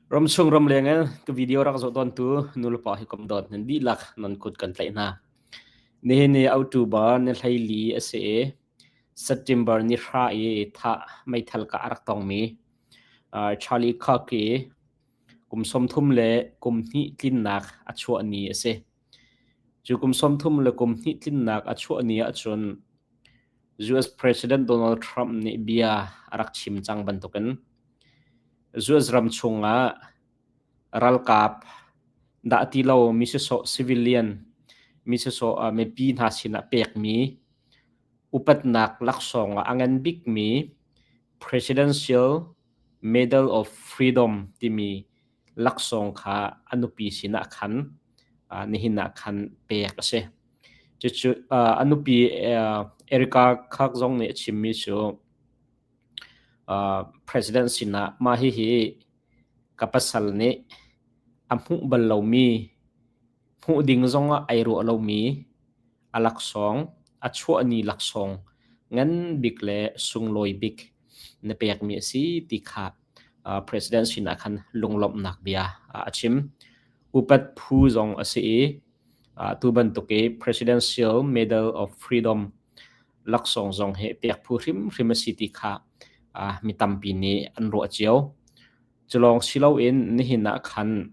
Ramchung ramleng in ka video rak zoh tawntu nulepa hi kom dawt nan dihlak nan kut kan tlaih hna. Nihin ni October ni 14 a si i September ni 9 i thah meithal kah a rak tongmi Charlie Kirk i kum 30 le kum hnih tlinnak a chuah ni a si. Cu kum 30 le kum hnih tlinnak a chuah ni ahcun US President Donald Trump nih bia a rak chim cang bantukin US ram chungah ralkap dah ti lo mi sisawh civilian mi sisawh mipi hna sinah pekmi upatnak laksawng ah a ngan bikmi Presidential Medal of Freedom timi laksawng kha a nupi sinah khan nihin ah khan pek a si. Cucu a nupi Erika Kirk zong nih a chimmi cu President sinah mah hihi ka pasal nih a hmuh bal lomi, hmuh ding zongah ai ruah lomi a laksawng, a chuahni laksawng ngan bik le sunglawi bik na pekmi a si ti kha President sinah khan lunglawmhnak bia a chim. Upat phu zong a si i tu bantuk i Presidential Medal of Freedom laksawng zong hi pek phu hrimhrim a si ti kha mi tampi nih an ruah cio. Cu lawng si loin nihin ah khan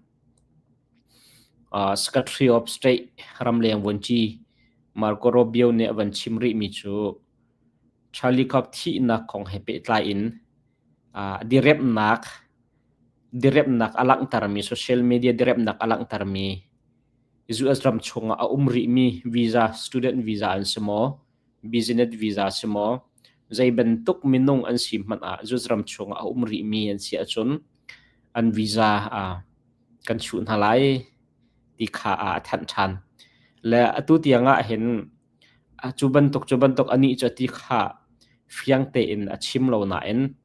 Secretary of State ramleng vuanci Marco Rubio nih a van chim rihmi cu Charlie Kirk thihnak kong he pehtlai in diremnak a langhtermi social media diremnak a langhtermi US ram chungah a um rihmi visa student visa an si maw business visa si maw zei bantuk minung an si hmanh ah US ram chungah a um rihmi an si ahcun an visa kan chuh hna lai ti kha a thanh ṭhan. Le atu tiang ah hin cu bantuk cu bantuk anih cu ti kha fiang tein a chim lo nain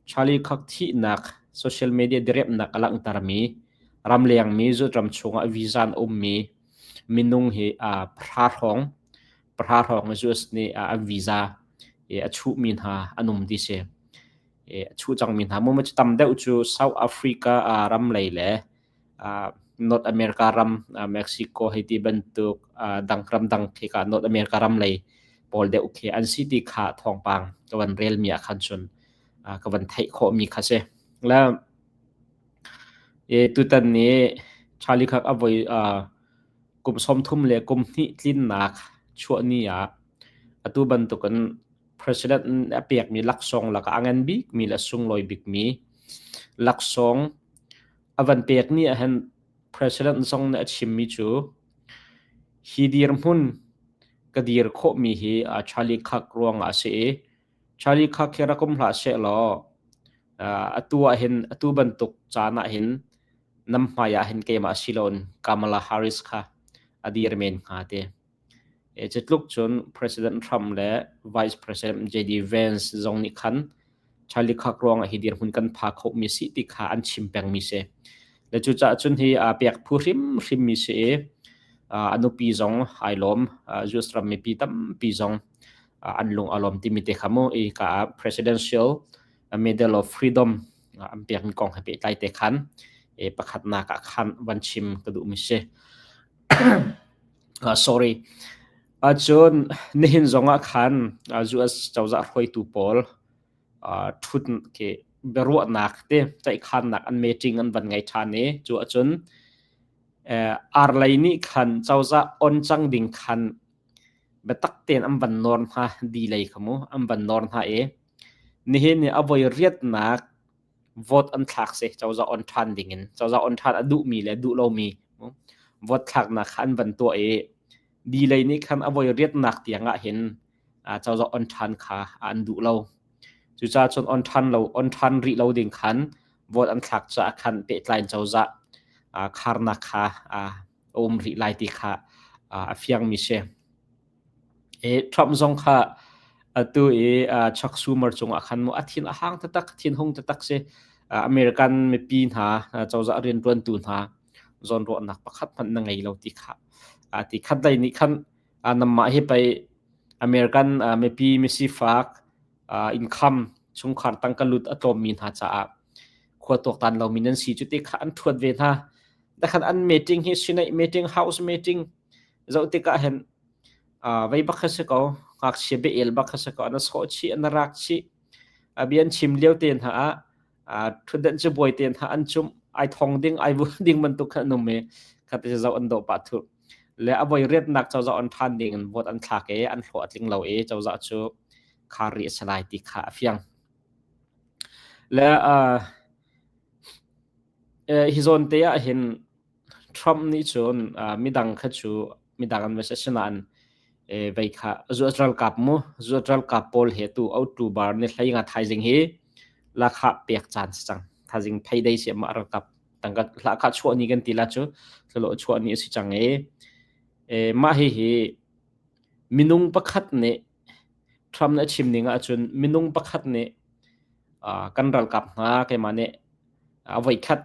Charlie Kirk thihnak social media diremnak a langhtermi ramlengmi ram chungah visa an ummi minung hi pahra hrawng pahra hrawng US nih an visa a chuhmi hna an um ti si. A chuh cangmi hna mu tam deuh cu South Africa ram lei le North America ram Mexico hei ti bantuk dang ram dang khi ka North America ram lei pawl deuh khi an si ti kha thawngpang ka van rel mi ah khan cun ka van theih khawh mi kha si. Le tutan ni Charlie Kirk a voi kum 30 le kum hnih tlinnak chuah ni ah atu bantukin president a pekmi laksawng lakah a ngan bikmi le sunglawi bikmi laksawng a van pekmi ah hin president zong nih a chimmi cu hi dirhmun ka dir khawhmi hi Charlie Kirk ruangah a si i Charlie Kirk hi rak um hlah sehlaw atu ah hin atu bantuk caan ah hin nam hmai ah hin keimah si loin Kamala Harris kha a dir men hnga ti. Cutluk cun President Trump le Vice President JD Vance zong nih khan Charlie Kirk ruangah hi dirhmun kan pha khomi si ti kha an chim pengmi si. Le cucaah cun hi aa pek phu hrimhrimmi si i a nupi zong ai lawm. US ram mipi tampi zong an lung a lawm timi te kha mu i ka Presidential Medal of Freedom an pekmi kong he pehtlai te khan pakhatnak ah khan van chim ka duhmi si. Sorry. Cun nihin zongah khan US cozah hruaitu pawl ṭhut khi biaruahnak te ceihkhannak an meeting an van ngei ṭhan i cu ahcun ar lei nih khan cozah on cang ding khan biatak tein an van nawr hna di lei kha mu an van nawr hna i nihin ni a voi riatnak vote an thlak si cozah on ṭhan dingin cozah on ṭhan a duhmi le duh lomi vote thlaknak kha an van tuah i di lei nih khan a voi riatnak tiang ah hin cozah on ṭhan kha an duh lo. Cucaah cun on ṭhan lo on ṭhan rih lo ding khan vote an thlak caah khan pehtlai in cozah kharnak kha a um rih lai ti kha a fiangmi si. Trump zong kha atu i Chuck Schumer cungah khan mu a thin a hang taktak, thin hung taktak si. American mipi hna, cozah rianṭuantu hna zawnruahnak pakhat hmanh na ngei lo ti kha. Ti khat lei nih khan namah hi pei American mipi misifak income chungkhar tangka lut a tlawmmi hna caah khua. Khua tuaktan lomi nan si cu ti kha an ṭhuat ve hna. Dakhan an meeting hi Senate meeting, House meeting zoh tikah hin vei bak kha si ko. Ngakchia bia-el bak kha si ko. An sawh chih, an rak chih. A bia an chim lio te hna ah ṭhutdenh cu buai te hna an cumh. Ai thong ding, ai vu ding bantuk kha an um i khati zoh an dawh pah thuh. Le a voi riatnak cozah on ṭhan ding in vote an thlak i an hlawh a tling lo i cozah cu khar rih a si lai ti kha a fiang. Le hi zawn te ah hin Trump nih cun midang kha cu midang an va si asinain vei kha US ralkap mu US ralkap pawl he tu October ni 15 thaizing hi lakhah pek caan si cang. Thaizing payday si mah ralkap tangka hlahkhah chuah ni kan ti la cu hlawh chuah ni a si cang i mah hihi minung pakhat nih Trump nih a chim ning ahcun minung pakhat nih kan ralkap hna keimah nih a voikhat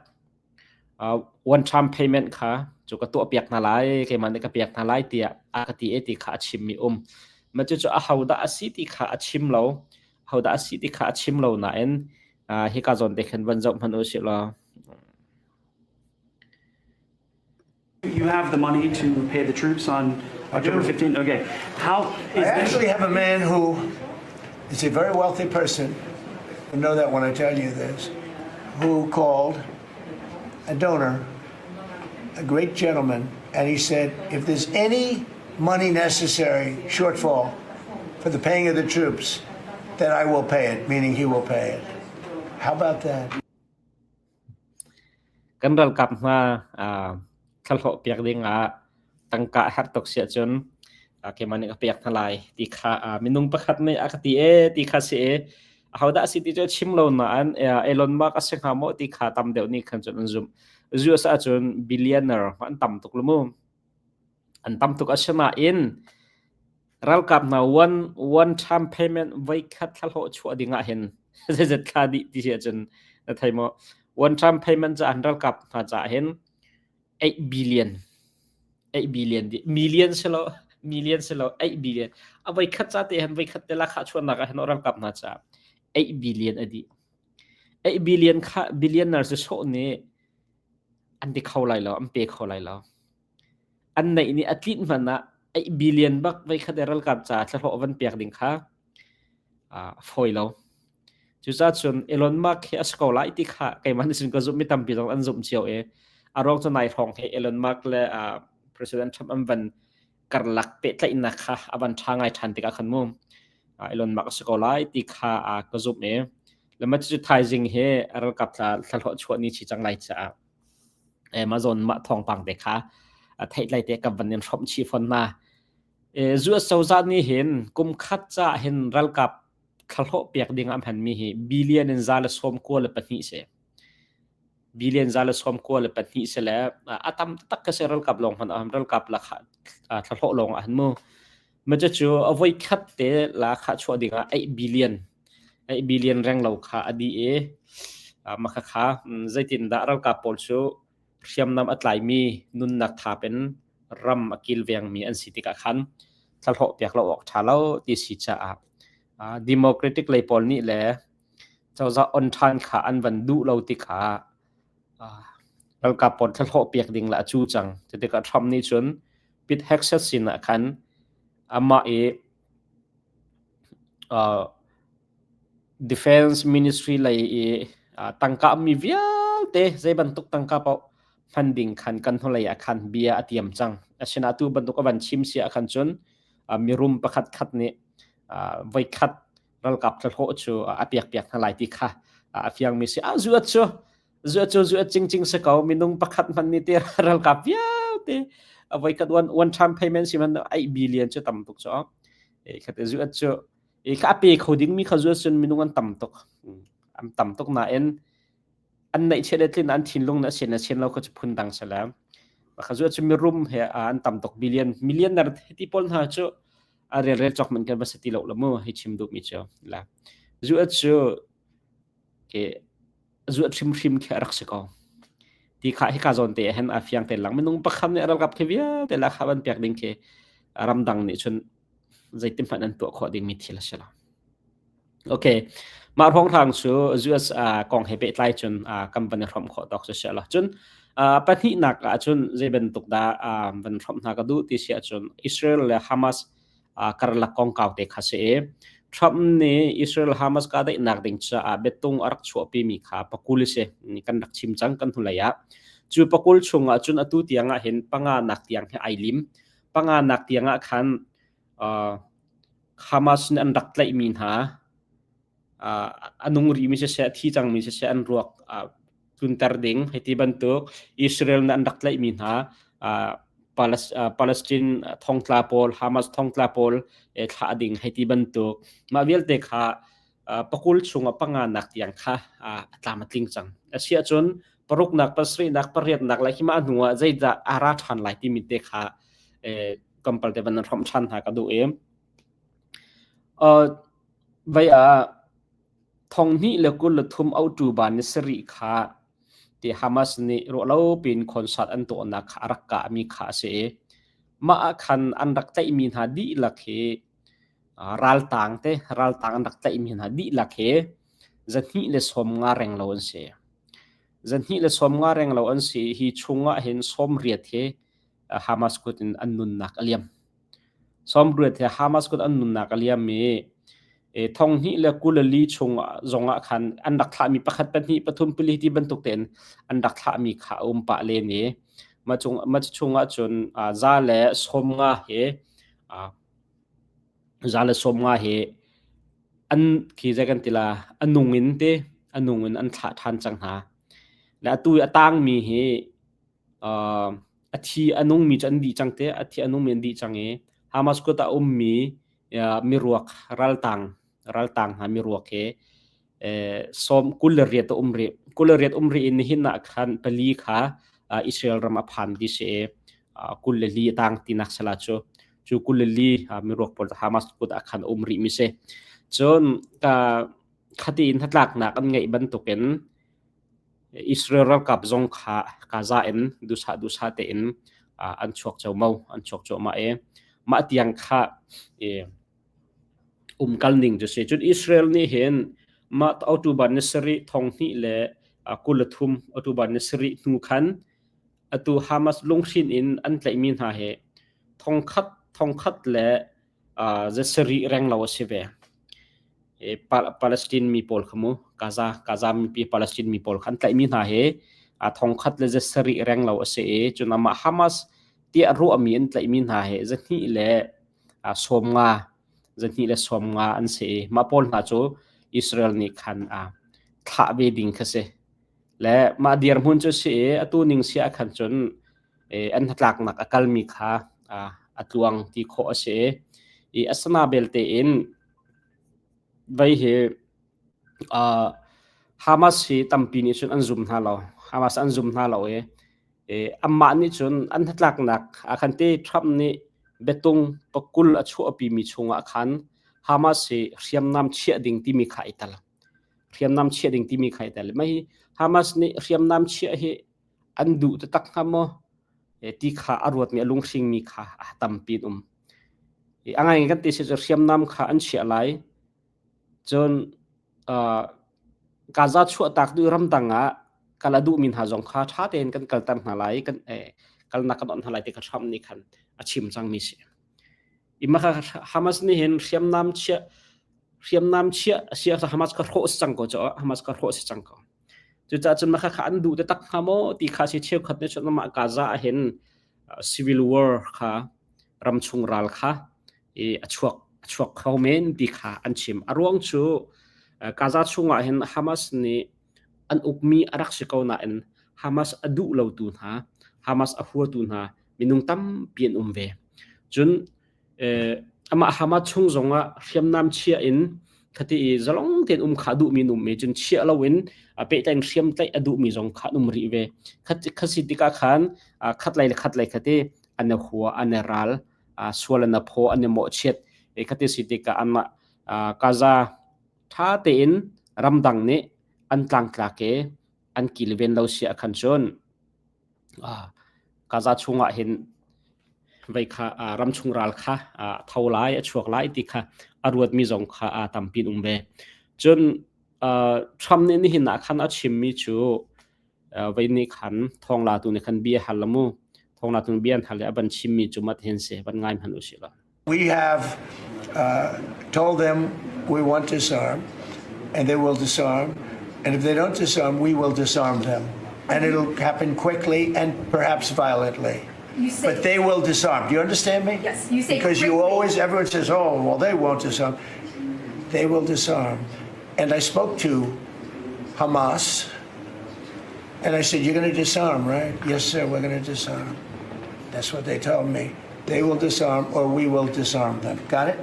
one time payment kha cu ka tuah piak hna lai keimah nih ka piak hna lai tiah a ka ti e ti kha a chimmi um. Mah cucu ahodah a si ti kha a chim lo. Ahodah a si ti kha a chim lo nain hika zawn te khan van zoh hmanh u sih law. You have the money to pay the troops on October 15th? Okay. How is I actually have a man who is a very wealthy person. You know that when I tell you this, who called a donor, a great gentleman, and he said, if there's any money necessary, shortfall, for the paying of the troops, then I will pay it, meaning he will pay it. How about that? Kan ralkap hna thlahlawh piak dingah tangka a herh tuk si ahcun keimah nih ka pek hna lai ti kha minung pakhat nih a ka ti ee ti kha si i ahodah a si ti cu a chim lo nain Elon Musk a si hnga maw ti kha tam deuh nih khan cun an zumh. US ahcun billionaire an tam tuk lu mu. An tam tuk asinain Ralkap hna one time payment voikhat thlahlawh chuah ding ah hin zeizat thla dih ti si ahcun na thei maw? One time payment caah hin ralkap hna caah hin 8 billion 8 billion di million si lo million si lo 8 billion a voikhat ca te hin voikhat te la khah chuahnak ah hin ralkap hna caah 8 billion a dih 8 billion kha billionaire cu sawh nih an ti kho lai lo an pe kho lai lo An neih nih a tlinh hmanh ah 8 billion bak voikhat i ralkap caah thlahlawh van pek ding kha a fawi lo. Cucaah cun Elon Musk hi a si ko lai ti kha keimah nih cun ka zumh mi tampi zong an zumh cio i a ruang cu nai hrawng hi Elon Musk le President Trump an van karlak pehtlaihnak kha a van ṭha ngai ṭhan tikah khan mu Elon Musk a si ko lai ti kha ka zumh i le mah cucu thaizing hi ralkap thlahlawh chuah ni chi cang lai caah Amazon mah thawngpang te kha theihtlai te ka van in hrawmh chih fawn hna. US cozah nih hin kum khat ca hin ralkap thlahlawh piak ding ah hmanmi hi billion in 192 si. Billion 192 si le a tam tak ka si ralkap lawng hman ah ralkap la thlahlawh lawng ah hin mu. Ma cu a voi khat te la kha chuah ding ah 8 billion 8 billion reng lo kha a dih i mah khakha zeitindah ralkap pawl cu hriamnam a tlaimi nunnak thap in ram a kilvengmi an si tikah khan thlahlawh piak lo awk ṭha lo ti si caah Democratic lei pawl nih le cozah on ṭhan kha an van duh lo tikah ralkap pawl thlahlawh piak ding le a cu cang. Cutikah Trump nih cun Pete Hegseth sinah khan amah i Defense Ministry lei i tangka ummi vialte zei bantuk tangka paoh hman ding khan kan hnulei ah khan bia a tiam cang. Asinain atu bantuk a van chim si ah khan cun mirum pakhat khat nih voikhat ralkap thlahlawh cu a piakpiak hna lai ti kha a fiangmi si. Ah zuat cu zuat cu zuat cingcing si ko minung pakhat hmanh nih te ralkap vialte voikhat one one time payment si man 8 billion cu tam tuk cu. E khat zuat cu e kha a pe kho dingmi kha zuat cun minung an tam tuk. An tam tuk nain an neihchiat le tlin an thinlung na sian na sian lo kha cu phun dang si le kha zuat cu mirum he an tam tuk billion millionaire ti pawl hna cu a rel rel cawk man kan va si ti lo la mu hi chim duh mi cu la zuat cu ke zuat hrimhrim khi a rak si ko ti kha hika zawn te hen a fiang te lang minung pakhat nih ralkap khi vialte la kha van pek ding khi ramdang nih cun zeitin hmanh an tuah khawh ding mi thil a si lo. Okay. Mah hrawnghrang cu US kong he pehtlai cun kan van i hrawmh khawh tawk cu si lo. Cun pahnihnak ah cun zei bantuk dah van hrawmh hna ka duh ti si ahcun Israel le Hamas karlak kongkau te kha si i Trump nih Israel Hamas kahdaihnak ding caah biatung a rak chuahpimi kha pakul si kan rak chim cang kan hnulei ah. Cu pakul chung ah cun atu tiang ah hin panga nak tiang hi ai lim. Panga nak tiang ah khan Hamas nih an rak tlaihmi hna a nung rihmi siseh, a thi cangmi siseh an ruak tlunter ding hei ti bantuk Israel nih an rak tlaihmi hna Palestine thongtla pawl, Hamas thongtla pawl thlah ding hei ti bantuk mah vialte kha pakul chungah panga nak tiang kha a tlam a tling cang. Asiahcun paruknak, pasarihnak, pariatnak le hi mah hnu ah zeidah a ra ṭhan lai timi te kha tlawmpal te van hrawmh ṭhan hna ka duh i vai ah 2023 October ni sarih kha ti Hamas nih ruahlo piin concert an tuahnak kha a rak kahmi kha a si i mah ah khan an rak tlaihmi hna dihlak hi raltang te raltang an rak tlaihmi hna dihlak hi 250 renglo an si. 250 renglo an si hi chungah hin 80 hi Hamas kut in an nunnak a liam. 80 hi Hamas kut an nunnak a liam i 2024 chung zongah khan an rak thlahmi pakhat pahnih pathum pali ti bantuk tein an rak thlahmi kha a um pah len i mah chung mah chungah cun 150 hi 150 hi an khi zei kan ti la a nung in te a nung in an thlah ṭhan cang hna. Le atu i a tangmi hi a thi a nungmi cu an dih cang te a thi a nungmi an dih cang i Hamas kut ah a ummi miruak raltang raltang hna miruak hi 28 a um rih. 28 um rih in nihin ah khan pali kha Israel ram a phan ti si i 24 a tang tinak sala cu cu 24 miruak pawl Hamas kut ah khan um rih mi si. Cun khati in hnatlaknak an ngeih bantukin Israel ralkap zong kha Gaza in duhsah duhsah tein an chuak ceomo an chuak cuahmah i mah tiang kha umkal ning cu si. Cun Israel nih hin mah October ni sarih 2023 October ni sarih hnu khan atu Hamas lunghrin in an tlaihmi hna hi thongkhat thongkhat le zasarih renglo a si ve. Palestine mi pawl kha mu Gaza Gaza mipi Palestine mi pawl kha an tlaihmi hna hi thongkhat le zasarih renglo a si i cun amah Hamas tiah ruahmi an tlaihmi hna hi zahnih le 50 zahnih le 50 an si i mah pawl hna cu Israel nih khan thlah ve ding kha si. Le mah dirhmun cu si i atu ning si ah khan cun an hnatlaknak a kalmi kha a tluang ti khawh a si i asana belte in vei hi Hamas hi tampi nih cun an zum hna lo. Hamas an zum hna lo i amah nih cun an hnatlaknak ah khan te Trump nih biatung pakul a chuahpimi chungah khan Hamas hi hriamnam chiah ding timi kha ai tel. Hriamnam chiah ding timi kha ai tel. Mah hi Hamas nih hriamnam chiah hi an duh taktak hnga maw ti kha a ruatmi a lunghringmi kha a tampi an um. A ngai kan ti si cu hriamnam kha an chiah lai. Cun Gaza chuahtak duh ramdang ah kal a duhmi hna zong kha ṭha tein kan kalter hna lai, kan kalnak kan onh hna lai ti kha Trump nih khan a chim cangmi si. Hamas nih hin hriamnam chiah hriamnam chiah a si ahcun Hamas kha hrawh si cang ko cu Hamas kha hrawh si cang ko. Cucaah cun mah kha an duh taktak hnga maw ti kha si cheukhat nih cun amah Gaza ah hin civil war kha ramchung ral kha i a chuak a chuak kho men ti kha an chim. A ruang cu Gaza chungah hin Hamas nih an ukmi a rak si ko nain Hamas a duh lotu hna, Hamas a huatu hna minung tampi an um ve. Cun amah Hamas chung zongah hriamnam chia in khati i zalong tein um kha duhmi an um i cun chia loin pehtlaih in hriamtlaih a duhmi zong kha an um rih ve. Khat si tikah khan khatlei le khatlei khati an i hua an i ral sual an i phaw an i mawhchiat khati si tikah anmah Gaza ṭha tein ramdang nih an tlangtlak i an kilven lo si ahkhan cun Gaza chungah hin vei kha ramchung ral kha a tho lai a chuak lai ti kha a ruatmi zong kha tampi an um ve. Cun Trump nih nihin ah khan a chimmi cu vei nih khan thawnglatu nih khan bia hal mu. Thawnglatu nih bia an hal i a van chimmi cu mat hin si van ngai hmanh usih law. We have told them we want disarm and they will disarm and if they don't disarm we will disarm them and it'll happen quickly and perhaps violently. You say, But they will disarm. Do you understand me? Yes, you say Because you quickly. always, everyone says, oh, well, they won't disarm. They will disarm. And I spoke to Hamas, and I said, You're going to disarm, right? Yes, sir, we're going to disarm. That's what they told me. They will disarm or we will disarm them. Got it?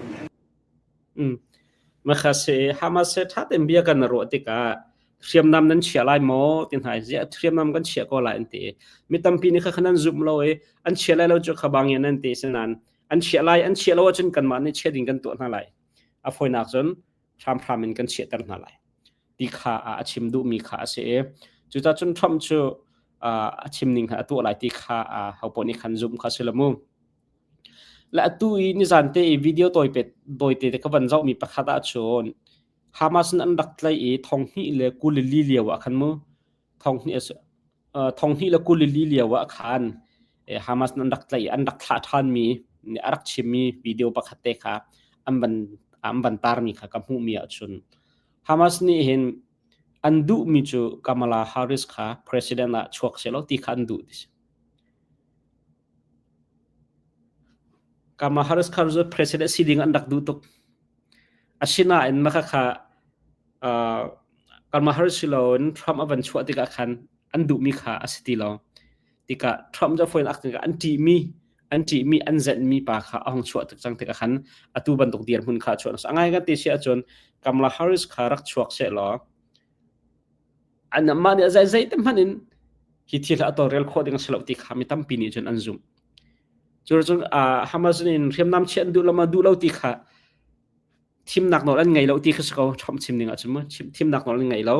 Makhase Hamas he ṭha tein bia kan ruah tikah hriamnam nan chia lai maw ti hna ziah hriamnam kan chia ko lai an ti. Mi tampi nih kha nan zum lo i an chia lai lo cu kha bang in an ti sinan an chia lai an chia lo ahcun kanmah nih chia ding kan tuah hna lai. A fawinak cun hramhram in kan chiahter hna lai ti kha a chim duhmi kha a si i cucaah cun Trump cu a chim ning kha a tuah lai ti kha hopoh nih khan zumh kha si lo mu. Le atu i nizan te i video tawite te ka van zohmi pakhat ahcun Hamas in an rak tlaih i 2024 lio ah khan mu 2024 lio ah khan Hamas in an rak tlaih i an rak thlah ṭhanmi a rak chimmi video pakhat te kha an van an van tarmi kha ka hmuhmi ahcun Hamas nih hin an duhmi cu Kamala Harris kha president ah chuak seh law ti kha an duh ti si. Kamala Harris kha cu president si ding an rak duh tuk. Asinain mah khakha Kamala Harris si loin Trump a van chuah tikah khan an duhmi kha a si ti lo. Tikah Trump cu a tikah an ṭihmi an ṭihmi an zenhmi pa kha a hung chuah tuk cang tikah khan atu bantuk dirhmun kha a chuah. A ngai kan ti si ahcun Kamala Harris kha rak chuak sehlaw Anmah nih zei te hmanh in hi thil hi a tawlrel khawh ding a si lo ti kha mi tampi nih cun an zumh. Cu cun Hamas in hriamnam chiah an duh lo ma duh lo ti kha thimnak nawl an ngei lo ti kha si ko Trump chim ning ahcun mu thimnak nawl an ngei lo.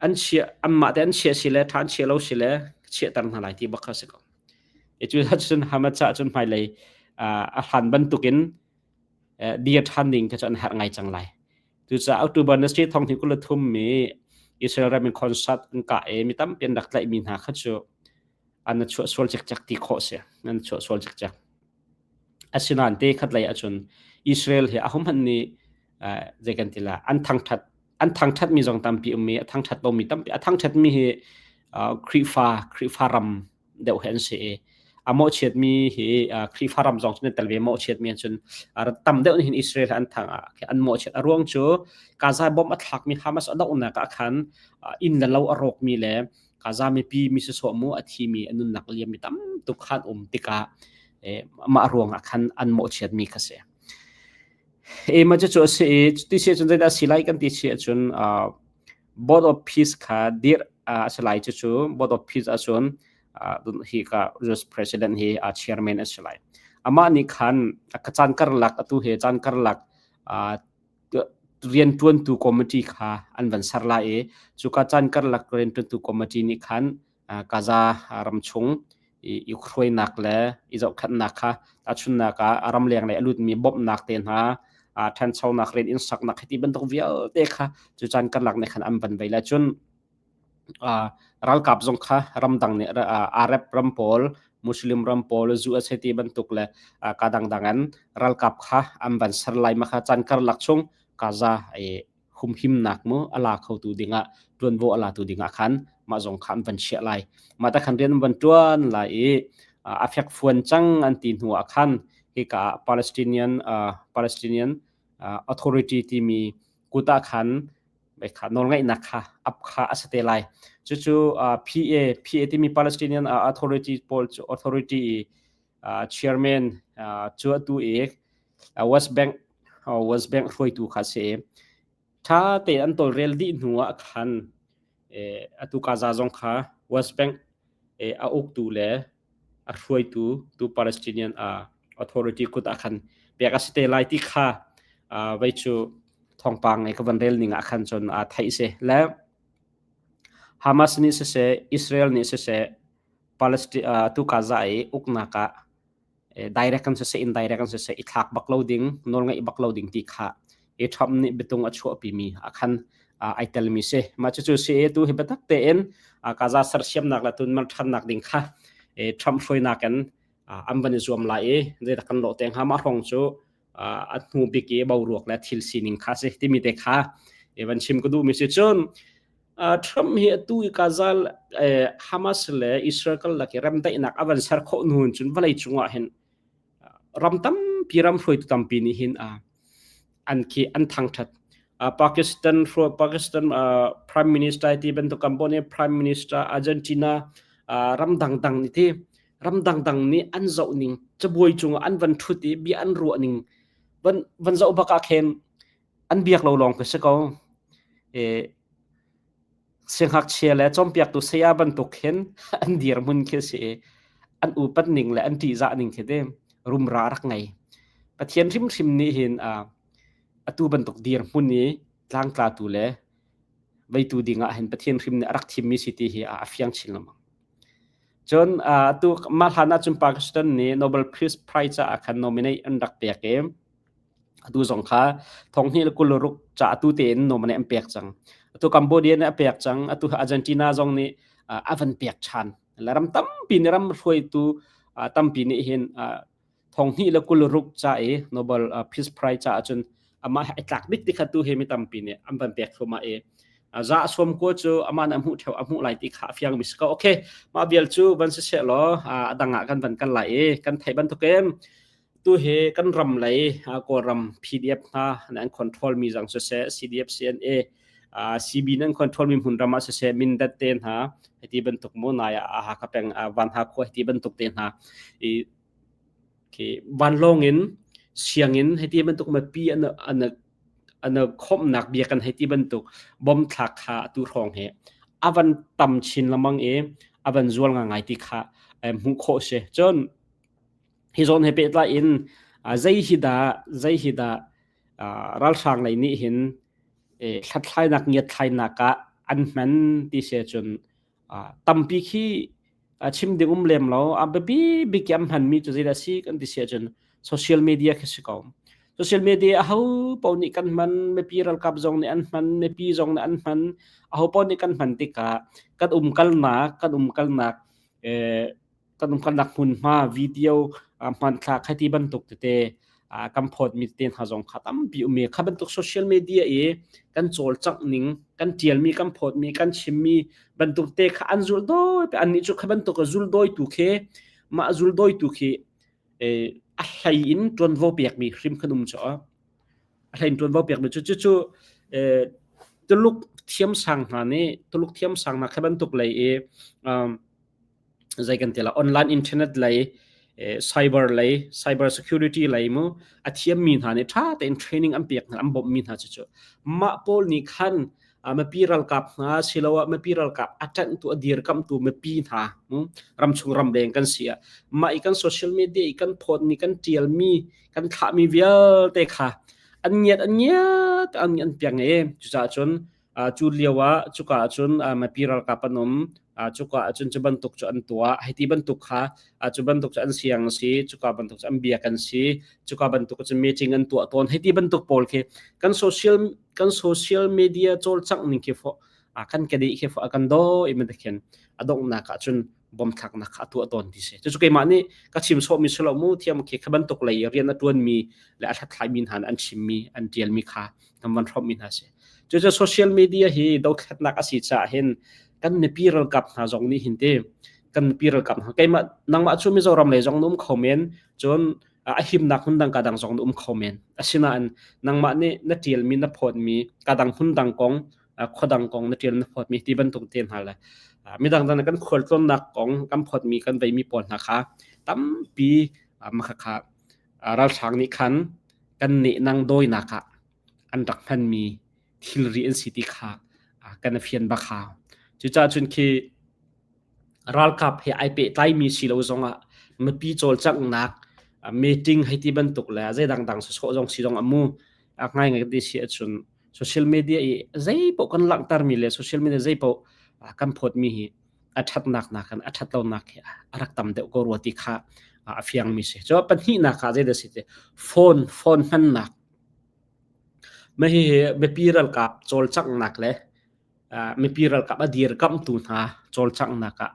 An chiah anmah te an chiah si le ṭha an chiah lo si le chiahter hna lai ti bak kha si ko. E cu cun Hamas caah cun hmailei a hlan bantukin dir ṭhan ding kha cu an herh ngai cang lai. Cucaah October ni si thong hnih 23 mi Israel ram in concert an kah i mi tampi an rak tlaihmi hna kha cu an chuah sual cikcek ti khawh si. An chuah sual cikcek. Asinain te khat lei ahcun Israel hi ahohmanh nih zei kan ti la an thangthat an thangthat mi zong tampi um i a thangthat lomi tampi a thangthat mi hi Khrihfa Khrihfa ram deuh hi an si i a mawhchiatmi hi Khrihfa ram zong cun tel ve mawhchiatmi cun tam deuh nih hin Israel an thang ah an mawhchiat a ruang cu Gaza bomb a thlakmi Hamas a dohnak ah khan inn le lo a rawkmi le Gaza mipi mi sisawh mu a thimi a nunnak liammi tam tuk khan um tikah mah ruang ah khan an mawhchiatmi kha si. E ma cu a si i ti si cun zeidah si lai kan ti si ahcun Board of Peace kha dirh a si lai cucu Board of Peace ahcun hi ka US President hi a chairman a si lai. Amah nih khan ka caan karlak atu he caan karlak rianṭuantu committee kha an van ser lai i cuka caan karlak rianṭuantu committee nih khan Gaza ram chung i hruainak le i zohkhenhnak kha tahchunhnak ah ramleng lei a lutmi bawmhnak te hna ṭhanchonak rian inn saknak hiti bantuk vialte kha cu caan karlak nih khan an van vei lai cun ralkap zong kha ramdang nih Arab ram pawl Muslim ram pawl US ti bantuk le ka dangdang an ralkap kha an van ser lai ma kha caan karlak chung Gaza i humhimnak mu a la khotu dingah ṭuanvo a latu dingah khan mah zong kha an van chiah lai mah ta khan rian an van ṭuan lai i a fekfuan cang an ti hnu ah khan hika ah Palestinian Palestinian Authority timi kut ah khan kha nawlngeihnak kha ap kha a si te lai cucu PA PA timi Palestinian Authority pawl cu authority i chairman cu atu i West Bank West Bank hruaitu kha si. Ṭha tein an tawlrel dih hnu ah khan atu Gaza zong kha West Bank a uktu le a hruaitu tu Palestinian Authority kut ah khan pek a si te lai ti kha vei cu thawngpang ka van rel ning ah khan cun theih si. Le Hamas nih siseh, Israel nih siseh, Palestine tu Gaza i uknak ah direct kan siseh indirect kan siseh i thlak bak lo ding nawlngeih bak lo ding ti kha. I Trump nih biatung a chuahpimi ah khan ai telmi si. Mah cucu si tu hi biatak tein Gaza sersiamnak le tunmer ṭhannak ding kha Trump hruainak in an van i zuam lai i zeidah kan lawh te hnga mah hrawng cu a hnu bik i boruak le thil sining kha si timi te kha van chim ka duhmi si cun Trump hi atu i Gaza Hamas le Israel karlak i remdaihnak a van ser khawh hnu cun vawlei cungah hin ram tampi ram hruaitu tampi nih hin an khi an thangṭhat. Pakistan Pakistan Prime Minister ti bantuk Cambodia Prime Minister Argentina ram dangdang nih ti ram dangdang nih an zoh ning cabuai cungah an van ṭhut i bia an ruah ning van van zoh bak ah khin an biak lo lawng khi si ko. Siangngakchia le cawnpiaktu saya bantuk khin an dirhmun khi a si i an upat ning le an ṭihzah ning khi ti rumra a rak ngei. Pathian hrimhrim nih hin atu bantuk dirhmun i tlangtlatu le veitu dingah hin Pathian hrim nih a rak thimmi si ti hi a fiang chin lengmang. Cun atu mah hlan ahcun Pakistan nih Nobel Peace Prize caah khan nominate an rak pek i Atu zong kha thonghnih le 26 ca atu tein nominate an pek cang. Atu Cambodia nih a pek cang. Atu Argentina zong nih a van pek ṭhan. Le ram tampi nih ram hruaitu tampi nih hin thonghnih le 26 ca i Nobel Peace Prize caah cun amah he ai tlak bik ti kha tu hi mi tampi nih an van pek thluahmah i za sawm ko cu amah nih a hmuh theo a hmuh lai ti kha a fiang mi si ko. Okay, mah vial cu van si seh law a dang ah kan van kal lai i kan theih bantukin Tu hi kan ram lei Kawlram PDF hna an control mi zong siseh CDF CNA CB nan control mi hmunram ah siseh Mindat te hna hiti bantuk mu nai ah Hakha peng Vanha khua hiti bantuk te hna i khi vanlawng in sianginn hiti bantuk mipi an an an khomhnak bia kan hei ti bantuk bom thlak kha atu hrawng hi avan tam chin lamang i avan zual ngai ti kha hmuh khawh si cun Hi zawn he pehtlai in zei hi dah zei hi dah ralhrang lei nih hin hlathlainak ngiatthlainak ah an hman ti si ahcun tampi khi chim ding um lem lo. A biapi bik i an hmanmi cu zeidah a si kan ti si ahcun social media khi si ko. Social media aho paoh nih kan hman, mipi ralkap zong nih an hman, mipi zong nih an hman. Aho paoh nih kan hman tikah kan umkalnak kan umkalnak kan umkalnak hmunhma video hmanthlak hei ti bantuk tete kan phawtmi tete hna zong kha tampi um i kha bantuk social media i kan cawlcangh ning kan ṭialmi kan phawtmi kan chimmi bantuk te kha an zulh dawi annih cu kha bantuk zul dawitu khi mah zul dawitu khi a hlei in ṭuanvo pekmi hrim khan um cu a hlei in ṭuanvo pekmi cu cucu Tuluk thiamsang hna nih Tuluk thiamsang hna kha bantuk lei i zei kan ti la online internet lei cyber lei cyber security lei mu a thiammi hna nih ṭha tein training an pek hna an bawmhmi hna cu mah pawl nih khan mipi ralkap hna siloah mipi ralkap a ṭanhtu a dirkamhtu mipi hna ramchung ramleng kan si ah mah i kan social media i kan phawtmi kan ṭialmi kan thlahmi vialte kha an ngiat an ngiat an an piang e cucaah cun Cu lio ah cuka ahcun mipi ralkap an um. Cuka ahcun cu bantuk cu an tuah. Hei ti bantuk kha cu bantuk cu an siang a si. Cuka bantuk cu an biak an si. Cuka bantuk cu meeting an tuah tawn. Hei ti bantuk pawl khi kan social kan social media cawlcangh ning khi fo kan kedeh khi fo a kan daw i khin a donghnak ahcun bom thlaknak kha a tuah tawn ti si. Cucu keimah nih ka chim sawhmi si lo mu thiam khi kha bantuk lei rian a ṭuanmi le a hlathlaimi hna nih an chimmi an ṭialmi kha kan van hrawmhmi hna si. Cucu social media hi dothlatnak a si caah hin kan mipi ralkap hna zong nih hin ti kan mipi ralkap hna keimah nangmah cu Mizoram lei zong na um kho men cun a himnak hmun dang ka dang zong na um kho men asinain nangmah nih na ṭialmi na phawtmi ka dang hmun dang kong khua dang kong na ṭial na phawtmi ti bantuk te hna le midang dang kan khualtlawnnak kong kan phawtmi kan veimi pawl hna kha tampi makhakha ralhrang nih khan kan nehnang dawinak ah an rak hmanmi thilri an si ti kha kan fian bak hau. Cucaah cun khi ralkap he ai pehtlaimi si lo zongah mipi cawlcanghnak meeting hei ti bantuk le zei dangdang sawsawh zong si zong amu a ngai ngai ti si ahcun social media i zeipaoh kan langhtermi le social media zeipaoh kan phawtmi hi a ṭhatnak nakin a ṭhatlonak hi a rak tam deuh ko rua ti kha a fiangmi si. Cu pahnihnak ah zeidah si ti phone phone hmannak. Mah hihi mipi ralkap cawlcanghnak le mipi ralkap a dirkamhtu hna cawlcanghnak ah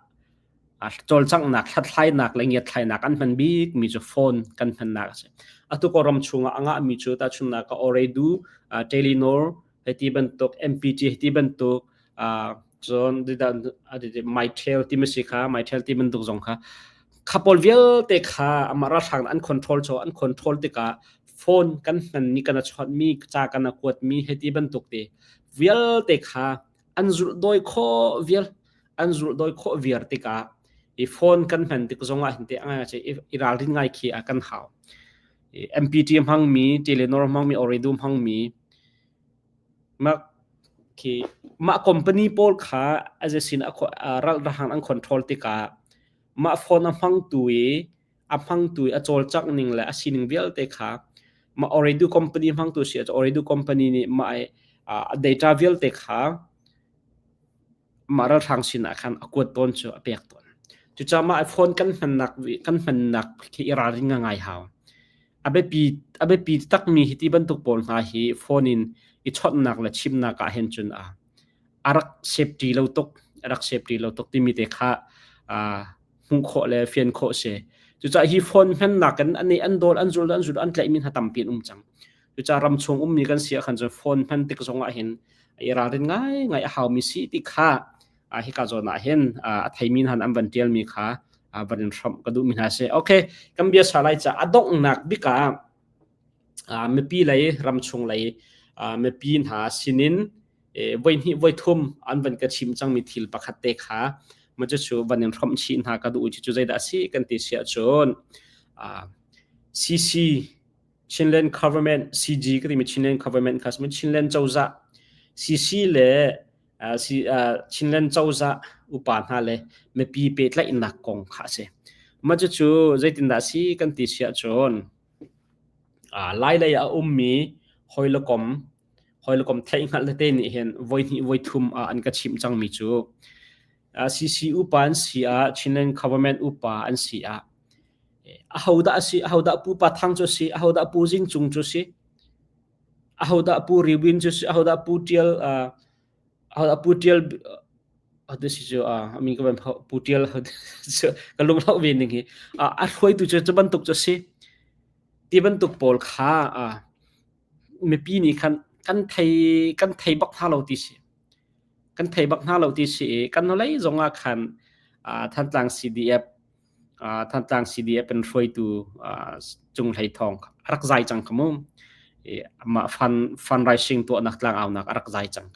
cawlcanghnak hlathlainak le ngiatthlainak an hman bikmi cu phone kan hmannak a si. Atu Kawlram chungah a ngahmi cu tahchunhnak ah Ooredoo, Telenor hei ti bantuk, MPT hei ti bantuk, cun Mytel ti ma si kha, Mytel ti bantuk zong kha kha pawl vialte kha amah ralhrang an control cho an control tikah phone kan hmanmi kan a chawnhmi ca kan a kuatmi hei ti bantuk te vialte kha an zulh dawi khawh vial an zulh dawi khawh viar tikah i phone kan hman tik zongah hin te i ralrin ngai khi a kan hau. MPT hmangmi, Telenor hmangmi, Ooredoo hmangmi mah khi mah company pawl kha a sin ralhrang an control tikah mah phone a hmangtu i a hmangtu i a cawlcangh ning le a sining vialte kha mah Ooredoo company hmangtu si ah Ooredoo company nih mah a data vialte kha mah ralhrang sinah khan a kuat tawn cu a pek tawn. Cucaah mah phone kan hmannak khi i ralring ngai hau. A biapi a biapi takmi hi ti bantuk pawl hna hi phone in i chawnhnak le chimnak ah hin cun a a rak safety lo tuk a rak safety lo tuk timi te kha hmuh khawh le fian khawh si. Cucaah hi phone hmannak in an an dawl an zul an zul an tlaihmi hna tampi an um cang. Cucaah ramchung ummi kan si ah khan cun phone hman tik zong ah hin i ralrin ngaingai a haumi si ti kha hika zawn ah hin a theimi hna an van ṭialmi kha van in hrawmh ka duhmi hna si. Okay, kan bia sa lai ca a donghnak bik ah mipi lei ramchung lei mipi hna sinin voihnih voithum an van ka chim cangmi thil pakhat te kha ma cu van in hrawmh chih hna ka duh cu zeidah a si kan ti si ahcun CC Chinland Government CG ka timi Chinland Government kha simi Chinland cozah CC le Chinland cozah upa hna le mipi pehtlaihnak kong kha a si. Mah cucu zeitindah a si kan ti si ahcun Lai lei ah a ummi hawi le kom hawi le kom theihhngalh tete nih hin voihnih voithum ah an ka chimh cangmi cu CC upa an si ah Chinland Government upa an si ah ahodah a si ahodah Pu Pa Thang cu a si ahodah Pu Zing Cung cu a si ahodah Pu Riwin cu a si ahodah Pu Tial ahodah Pu Tial atu si cu a min ka van Pu Tial ka lung hloh ve ning hi a hruaitu cu cu bantuk cu a si ti bantuk pawl kha mipi nih khan kan thei kan thei bak hna lo ti si kan thei bak hna lo ti si i kan hnulei zong ah khan Thantlang CDF Thantlang CDF in hruaitu Cung Hlei Thawng a rak zai cang kha mu. Amah fundraising tuahnak tlangaunak a rak zai cang.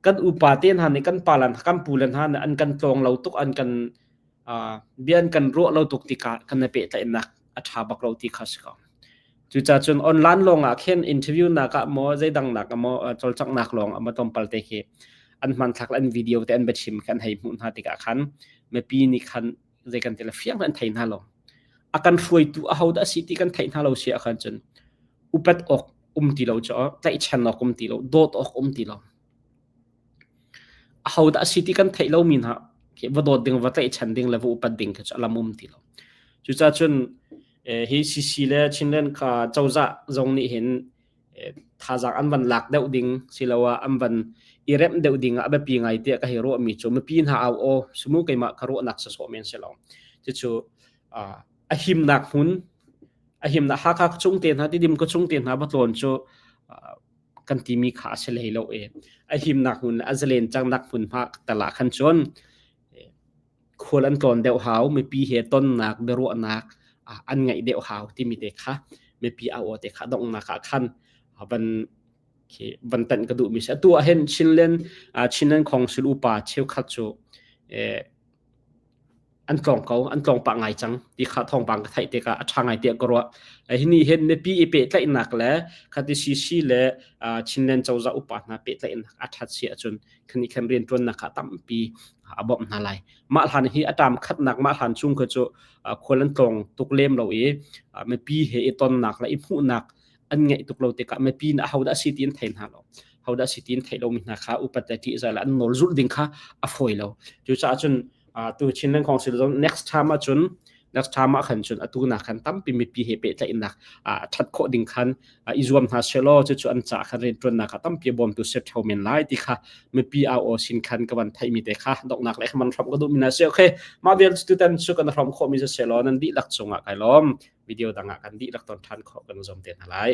Kan upa te hna nih kan pa le kan pu le hna nih an kan tlawng lo tuk an kan bia an kan ruah lo tuk tikah kan i pehtlaihnak a ṭha bak lo ti kha si ko. Cucaah cun online lawng ah khin interview nak ah maw zeidang nak ah maw cawlcanghnak lawng ah maw tlawmpal te khi an hmanthlak le an video te an biachim khi an hei hmuh hna tikah khan mipi nih khan zei kan ti le fiang an thei hna lo. A kan hruaitu ahodah a si ti kan theih hna lo si ahkhan cun upat awk um ti lo cu tlaihchan awk um ti lo dawt awk um ti lo. Ahodah a si ti kan theih lomi hna va dawt ding va tlaihchan ding le va upat ding khi cu a lam um ti lo. Cucaah cun hi CC le Chinland kha cozah zong nih hin thazaang an van lak deuh ding siloah an van i remh deuh ding ah a biapi ngai tiah ka hei ruahmi cu mipi hna au aw sumu keimah ka ruahnak sawsawh men si lo. Cucu a himnak hmun a himnak Hakha chung te hna Tidim ka chung te hna va tlawn cu kan timi kha a si hlei lo i a himnak hmun a zalen cangnak hmunhma tal ah khan cun khual an tlawn deuh hau mipi he tonnak biaruahnak an ngeih deuh hau timi te kha mipi au aw te kha donghnak ah khan van khi van tanh ka duhmi si atu ah hin Chinland Chinland Council upa cheukhat cu An tlawng ko, an tlawng pah ngai cang ti kha thawngpang ka theih tikah a ṭha ngai tiah ka ruah. Hi nih hin mipi i pehtlaihnak le khati CC le Chinland cozah upa hna pehtlaihnak a ṭhat si ahcun khani khan rianṭuannak kha tampi a bawmh hna lai. Mah hlan hi a ṭam khatnak mah hlan chung kha cu khual an tlawng tuk lem lo i mipi he i tonnak le i hmuhnak an ngeih tuk lo tikah mipi nih ahodah si ti an thei hna lo. Hodah si ti an theih lomi hna kha upat le ṭihzah le an nawl zulh ding kha a fawi lo. Cucaah cun tu Chinland Council zong next time ahcun Next time ah khan cun atu nak khan tampi mipi he pehtlaihnak that khawh ding khan i zuam hna selaw cucu an ca khan rianṭuannak ah tampi bawmtu si ṭheo men lai ti kha mipi au aw sin khan ka van theihmi te kha donghnak le man hram ka duhmi na si. Okay, mah vial cu tutan cu kan hram khawhmi si selaw nan dihlak cungah kai lawm. Video dang ah kan dihlak ton ṭhan khawh kan zuam te hna lai.